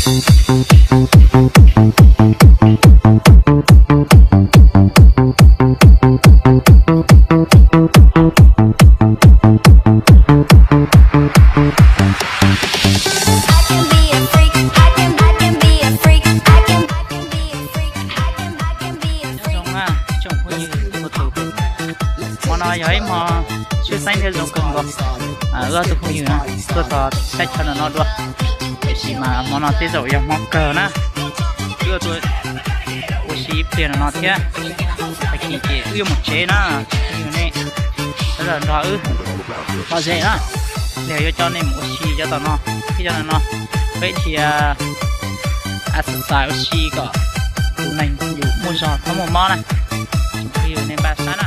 Zoo na, tsoom phooj ywg txhua tus, hmo no yog ib hmo tshwj xeeb thiab zoo kawg nkaus. Wb ob tug phooj ywg tuaj txog thaj chaw no no dua, tiam sis mas hmo no tej zaum yog hmo kawg na. Wb tuaj ua si ib pliag no no thiab, tag kis ces wb yuav mus tsev na. Phooj ywg nej sawv daws nrog wb lom zem na, li yuav coj nej mus ua si cov tom no thiab cov no no, peb thiaj exercise ua si kom tus neeg yus muaj zog txhob muaj mob na. Phooj ywg nej npaj sab na.